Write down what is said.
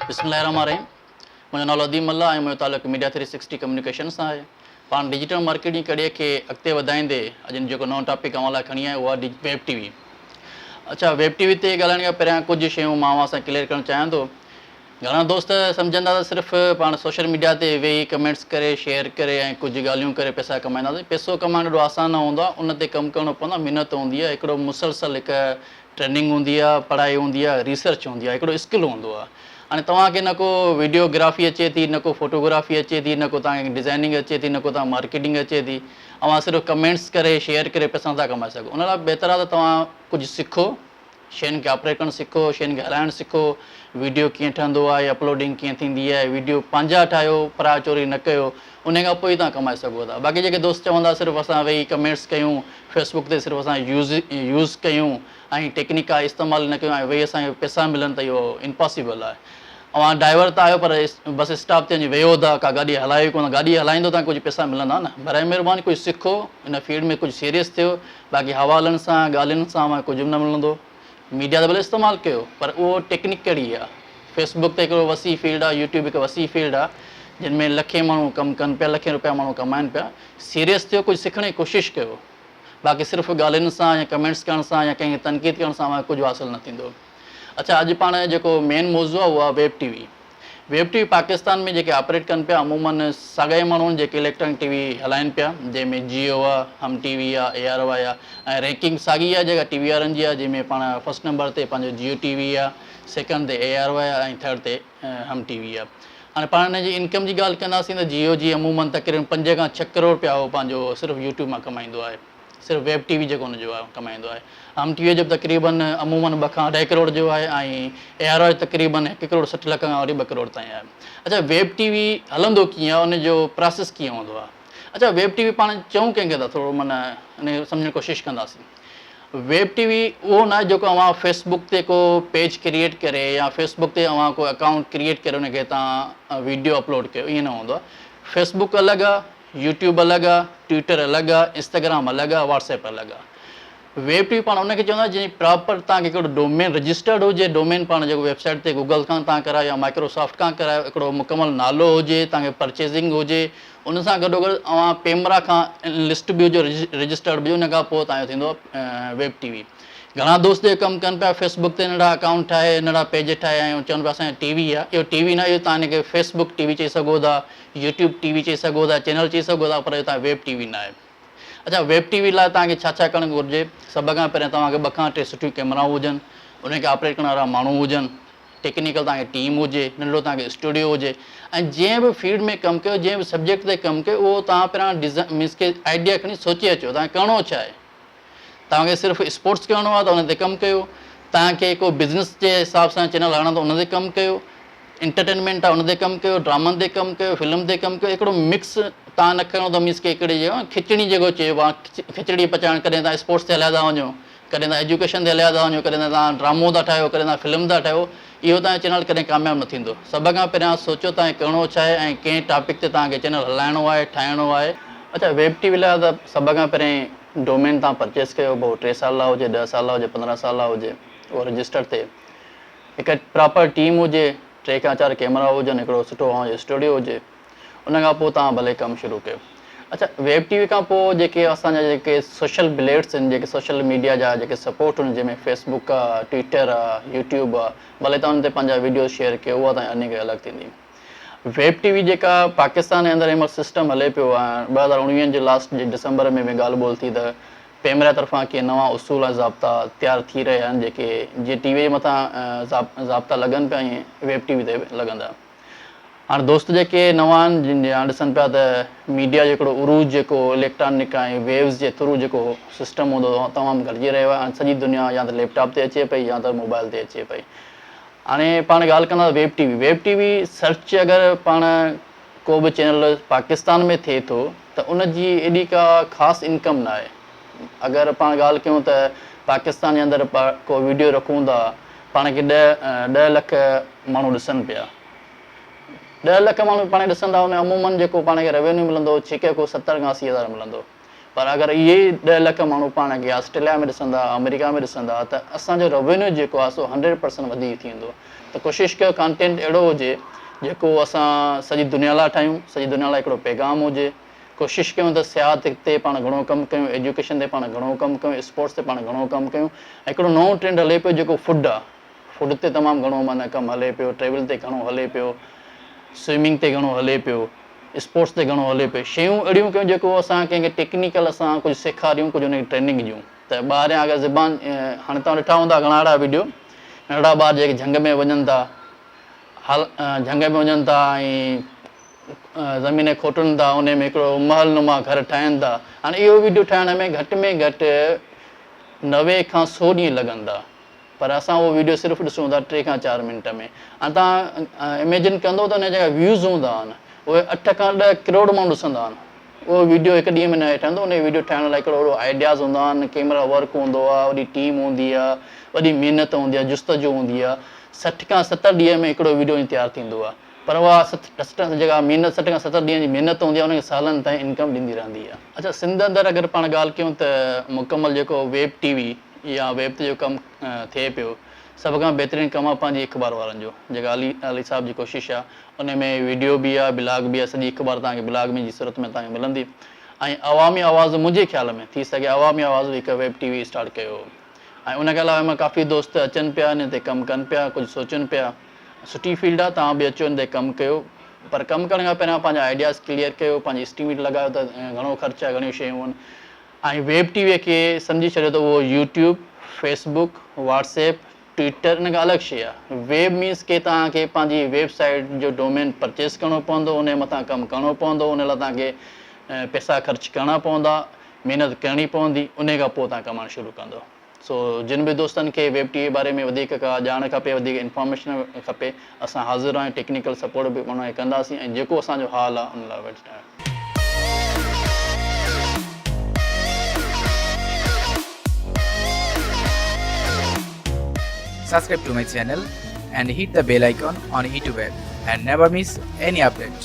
بسم الله الرحمٰن الرحيم منهنجو نالو اديب ملاح ۽ منهنجو تعلق ميڊيا ٿري سڪسٽي ڪميونيڪيشن سان آهي. پاڻ ڊجيٽل مارڪيٽنگ ڪڙي کي اڳتي وڌائيندي اڄ جيڪو نئون ٽاپڪ اوهان لاء کڻي آيو اهو آهي ويب ٽي وي. اڇا ويب ٽي وي تي ڳالهائڻ کان پهريان ڪجهه شيون مان اوهان سان ڪليئر ڪرڻ چاهيان ٿو. گهڻا دوست سمجهن ٿا ته صرف پاڻ سوشل ميڊيا تي ويهي ڪمينٽس ڪري شيئر ڪري ۽ ڪجهه ڳالهيون ڪري پئسا ڪمائينداسين. پئسو ڪمائڻ ايڏو آسان نه هوندو آهي ان تي ڪم ڪرڻو پوندو آهي محنت هوندي آهي هڪڙو مسلسل هڪ ٽريننگ هوندي آهي پڙهائي هوندي آهي ريسرچ هوندي آهي هڪڙو اسڪل هوندو آهي هاڻي توهان کي نه ڪو ويڊيو گرافي اچي ٿي نه ڪو فوٽو گرافي اچي ٿي نه ڪو توهان کي ڊزائننگ اچي ٿي نه ڪو توهان مارڪيٽنگ اچي ٿي اوهان صرف ڪمينٽس ڪري شيئر ڪري پئسا نٿا ڪمائي سگهو ان لاء بهتر آهي ته توهان ڪجهه سکو شين کي آپريٽ ڪرڻ سکو شين کي هلائڻ سکو ويڊيو ڪيئن ٺهندو آهي اپلوڊنگ ڪيئن ٿيندي آهي ويڊيو پنهنجا ٺاهيو پرا چوري نه ڪيو انهي کان پوء ئي توهان ڪمائي سگهو ٿا باقي جيڪي دوست چوندا صرف اسان ويهي ڪمينٽس ڪيون فيسبوڪ تي صرف اسان يوز يوز ڪيون ۽ ٽيڪنيڪ ڪا استعمال نه ڪيون ۽ ويهي اسان کي پئسا ملن ته اهو امپاسيبل آهي اوهان ڊرائيور ته آهيو پر بس اسٽاپ تي وڃي ويهو ٿا ڪا گاڏي هلايو ئي ڪونه گاڏي هلائيندو توهان کي ڪجهه پئسا ملندا نه برائي مهرباني ڪجهه سکو ان فيلڊ ۾ ڪجهه سيريس ٿيو باقي حوالن سان ڳالهين سان اوهان کي ڪجهه به نه ملندو ميڊيا ته ڀلي استعمال ڪيو پر اهو ٽيڪنڪ ڪهڙي آهي فيس بڪ ته هڪڙو وسيع فيلڊ آهي يوٽيوب هڪ وسيع فيلڊ آهي جن ۾ لکين ماڻهو ڪم ڪن پيا لکين روپيا ماڻهو ڪمائن پيا سيريس ٿيو ڪجهه سکڻ جي ڪوشش ڪيو باقي صرف ڳالهين سان يا ڪمينٽس ڪرڻ سان يا ڪنهن کي تنقيد ڪرڻ سان اوهان کي ڪجهه حاصل نه ٿيندو اڇا اڄ پاڻ جيڪو مين موضوع آهي اهو آهي web T V web T V Pakistan ۾ جيڪي آپريٽ ڪن پيا عموماً ساڳيا ئي ماڻهو آهن جيڪي اليڪٽرانڪ ٽي وي هلائن پيا جنهن ۾ جيو آهي هم ٽي وي آهي اي آر وائي آهي ۽ رينڪنگ ساڳي آهي جيڪا ٽي وي وارن جي آهي جنهن ۾ پاڻ فرسٽ نمبر تي پنهنجو جيو ٽي وي آهي سيڪنڊ تي اي آر وائي آهي ۽ ٿرڊ تي هم ٽي وي آهي هاڻي پاڻ ان جي انڪم جي ڳالهه ڪنداسين ته جيو جي عموماً تقريبن 5 کان 6 ڪروڙ رپيا هو پنهنجو صرف يوٽيوب مان ڪمائيندو آهي صرف ويب ٽي وي جيڪو ان جو آهي ڪمائيندو آهي. هم ٽي وي جو به تقريبن عموماً ٻه کان اڍائي ڪروڙ جو آهي ۽ اي آر آء تقريبن هڪ ڪروڙ 60 لک کان وٺي 2 ڪروڙ تائين آهي. اڇا ويب ٽي وي هلندو ڪيئن آهي ان جو پراسيس ڪيئن هوندو آهي. اڇا ويب ٽي وي پاڻ چئون ڪنهن کي ٿا ٿورو معنيٰ ان کي سمجهڻ جي ڪوشش ڪنداسين. ويب ٽي وي اهو ناهي جيڪو اوهان فيس بڪ تي ڪو پيج ڪريئيٽ ڪري يا فيس بڪ تي اوهان ڪو اڪائونٽ ڪريئيٽ ڪري ان کي توهان ويڊيو اپلوڊ ڪيو ائين نه هوندو آهي. فيس بڪ الڳ آهي يوٽيوب الڳ آ، ٽوئٽر الڳ آ، انسٽاگرام الڳ آ، واٽس ايپ الڳ آ. ويب ٽي وي پاڻ ان کي چوندا جنهن جي پراپر توهان کي هڪڙو ڊومين رجسٽرڊ هجي، ڊومين پاڻ جيڪو ويب سائيٽ تي گوگل کان توهان ڪرايو يا مائڪرو سافٽ کان ڪرايو، هڪڙو مڪمل نالو هجي، توهان کي پرچيزنگ هجي، ان سان گڏوگڏ اوهان پيمرا کان لسٽ به هجو، رجسٽرڊ به هجو، ان کان پوء توهان جو ٿيندو ويب ٽي وي. گهڻا دوست اهو ڪم ڪن پيا فيس بڪ تي ننڍڙا اڪائونٽ ٺاهي ننڍڙا پيج ٺاهي ۽ چون پيا اسان جو ٽي وي آ، اهو ٽي وي نه اهو توهان ان کي فيس بڪ ٽي وي چئي سگهو ٿا. يوٽيوب ٽي وي چئي سگهو ٿا، چينل چئي سگهو ٿا پر اهو توهان ويب ٽي وي ناهي. اڇا ويب ٽي وي لاء توهان کي ڇا ڇا ڪرڻ گهرجي؟ سڀ کان پهريان توهان کي ٻه کان ٽي سٺيون ڪئميرائون هجن، انهن کي آپريٽ ڪرڻ وارا ماڻهو هجن، ٽيڪنيڪل توهان کي ٽيم هجي، ننڍڙو توهان کي اسٽوڊيو هجي ۽ جنهن به فيلڊ ۾ ڪم ڪيو، جنهن به سبجيڪٽ تي ڪم ڪيو اهو توهان پهريان ڊزائن مينس ڪي آئيڊيا کڻي سوچي اچو توهان کي ڪرڻو ڇا آهي. توهان کي صرف اسپورٽس ڪرڻو آهي ته ان تي ڪم ڪيو، توهان کي ڪو بزنس جي حساب سان چينل هلائڻو آهي ته ان تي ڪم ڪيو، انٽرٽينمينٽ آهي ان تي ڪم ڪيو، ڊرامن تي ڪم ڪيو، فلم تي ڪم ڪيو، هڪڙو مڪس توهان نه ڪرڻو ته مينس ڪي هڪڙي جي کچڙي جيڪو چئبو آهي کچڙي پچائڻ ڪڏهن توهان اسپورٽس تي هليا ٿا وڃو، ڪڏهن توهان ايجوڪيشن تي هليا ٿا وڃو، ڪڏهن توهان ڊرامو ٿا ٺاهيو، ڪڏهن توهان فلم ٿا ٺاهيو، اهو توهان جو چينل ڪڏهن ڪامياب نه ٿيندو. سڀ کان پهريان سوچيو توهان کي ڪرڻو ڇا آهي ۽ ڪنهن ٽاپڪ تي توهان کي چينل هلائڻو آهي، ٺاهڻو آهي. اڇا ويب ٽي وي لاء ته سڀ کان پهرين ڊومين توهان پرچيز ڪيو پوء ٽي سال لاء هجي، 10 سال لاء هجي، 15 سال لاء هجي اهو رجسٽر ٿئي. هڪ پراپر ٽيم هجي، ٽي کان چار ڪيمرا هجن، هڪڙو سٺو اوهان جو اسٽوڊيو هجي. ان کان پوء توهان ڀلي ڪم شروع ڪيو. اڇا ويب ٽي وي کان پوء جيڪي اسان جا جيڪي سوشل بليڊس آهن جيڪي سوشل ميڊيا جا جيڪي سپورٽ آهن جنهن ۾ فيس بڪ آ، ٽوئٽر آ، يوٽيوب آ ڀلي توهان ان تي پنهنجا ويڊيوز شيئر ڪيو اها توهان جي ارننگ الڳ ٿيندي. ويب ٽي وي جيڪا پاڪستان جي اندر هن مهل سسٽم هلي پيو ۽ 2019 جي لاسٽ جي ڊسمبر ۾ به ڳالهه ٻولهه ٿي ته پيمرا طرفان ڪي نوان اصول ۽ ضابطا تيار ٿي رهيا آهن جيڪي جيئن ٽي وي جي مٿان ضابطا لڳن پيا ائين ويب ٽي وي تي به لڳندا. هاڻ دوست جيڪي نوان آهن جن جي هاڻ ڏسن پيا ته ميڊيا جو هڪڙو عروج جيڪو اليڪٽرانڪ ۽ ويوز جي ٿرو جيڪو سسٽم هوندو هو تمام گهٽجي رهيو آهي هاڻ سڄي دنيا يا ته ليپ ٽاپ تي اچي پئي يا ته موبائل تي اچي پئي هاڻي پاڻ ڳالهه ڪندا web T V web T V search اگر پاڻ ڪو به چينل پاڪستان ۾ ٿئي ٿو ته ان جي ايڏي ڪا خاص انڪم نه آهي اگر پاڻ ڳالهه ڪيون ته پاڪستان جي اندر ڪو ويڊيو رکون ٿا پاڻ کي 10 لک ماڻهو ڏسن پيا. 10 لک ماڻهو پاڻ کي ڏسندا ان ۾ عموماً جيڪو پاڻ کي روينيو ملندو ڇڪي ڪو 70 کان 80 هزار ملندو. پر اگر اهي ئي ڏهه لک ماڻهو پاڻ کي آسٽريليا ۾ ڏسندا، آمريڪا ۾ ڏسندا ته اسان جو روينيو جيڪو آهي سو هنڊريڊ پرسنٽ وڌيڪ ٿيندو ته ڪوشش ڪيو ڪانٽينٽ اهڙو هجي جيڪو اسان سڄي دنيا لاء ٺاهيون، سڄي دنيا لاء هڪڙو پيغام هجي. ڪوشش ڪيون ته سياحت تي پاڻ گهڻو ڪم ڪيون، ايجوڪيشن تي پاڻ گهڻو ڪم ڪيون، اسپورٽس تي پاڻ گهڻو ڪم ڪيون ۽ هڪڙو نئون ٽرينڊ هلي پيو جيڪو فوڊ آهي. فوڊ تي تمام گهڻو معنيٰ ڪم هلي پيو، ٽريول تي گهڻو هلي پيو، سوئمنگ تي گهڻو هلي پيو، اسپورٽس تي گهڻو هلي پيو. شيون اهڙيون ڪيون جيڪو اسان ڪنهن کي ٽيڪنيڪل اسان ڪجهه سيکاريون ڪجهه ان کي ٽريننگ ڏيون ته ٻاهريان اگر زبان هاڻي توهان ڏٺا هوندا گهڻا اهڙا وڊيو ننڍڙا ٻار جيڪي جهنگ ۾ وڃن ٿا حال جهنگ ۾ وڃن ٿا ۽ زمين کوٽن ٿا ان ۾ هڪڙو محل نما گهر ٺاهين ٿا هاڻي اهو وڊيو ٺاهڻ ۾ گهٽ ۾ گهٽ 90 کان 100 ڏينهن لڳن ٿا پر اسان اهو ويڊيو صرف ڏسون ٿا 3 کان 4 منٽ ۾ ۽ توهان اميجن ڪندو ته ان جا جيڪا ويوز هوندا آهن اهي 8 کان 10 ڪروڙ ماڻهو ڏسندا آهن اهو ويڊيو هڪ ڏينهن ۾ ناهي ٺهندو ان ويڊيو ٺاهڻ لاء هڪڙو وڏو آئيڊياز هوندا آهن ڪيمرا ورڪ هوندو آهي وڏي ٽيم هوندي آهي وڏي محنت هوندي آهي جستجو هوندي آهي 60 کان 70 ڏينهن ۾ هڪڙو ويڊيو تيار ٿيندو آهي پر اها 60 جيڪا محنت 60 کان 70 ڏينهن جي محنت هوندي آهي ان کي سالن تائين انڪم ڏيندي رهندي آهي. اڇا سنڌ اندر اگر پاڻ ڳالهه ڪيون ته مڪمل جيڪو ويب ٽي وي يا ويب تي جيڪو ڪم ٿئي پيو سڀ کان بهترين ڪم آهي پنهنجي اخبار وارن جو جيڪا علي علي صاحب جي ڪوشش آهي ان ۾ ويڊيو به آهي بلاگ به آهي سڄي اخبار توهان کي بلاگ ۾ جي صورت ۾ توهان کي ملندي ۽ عوامي آواز منهنجي خيال ۾ ٿي سگهي عوامي آواز به هڪ ويب ٽي وي اسٽارٽ ڪيو هو ۽ ان کان علاوه مان ڪافي دوست اچن پيا ان تي ڪم ڪن پيا ڪجهه سوچن پيا سٺي فيلڊ آ توهان به اچو ان تي ڪم ڪيو پر ڪم ڪرڻ کان پهريان پنهنجا آئيڊياز ڪليئر ڪيو پنهنجي اسٽيميٽ لڳايو ته گهڻو خرچ آهي گهڻيون شيون آهن ۽ ويب ٽي وي کي سمجهي ڇڏيو ته اهو YouTube Facebook Whats app Twitter ان کان الڳ شي آهي ويب مينس ڪي توهان کي پنهنجي ويب سائيٽ جو ڊومين پرچيز ڪرڻو پوندو ان جي مٿان ڪم ڪرڻو پوندو ان لاء توهان کي پئسا خرچ ڪرڻا پوندا محنت ڪرڻي پوندي ان کان پوء توهان ڪمائڻ شروع ڪندو. سو جن به دوستن کي ويب ٽي وي باري ۾ وڌيڪ ڪا ڄاڻ کپي وڌيڪ انفارميشن کپي اسان حاضر آهيون ٽيڪنيڪل سپورٽ به انهن کي ڪنداسين ۽ جيڪو اسان جو حال آهي ان لاء ويٺا آهيون. Subscribe to my channel and hit the bell icon on YouTube app and never miss any update.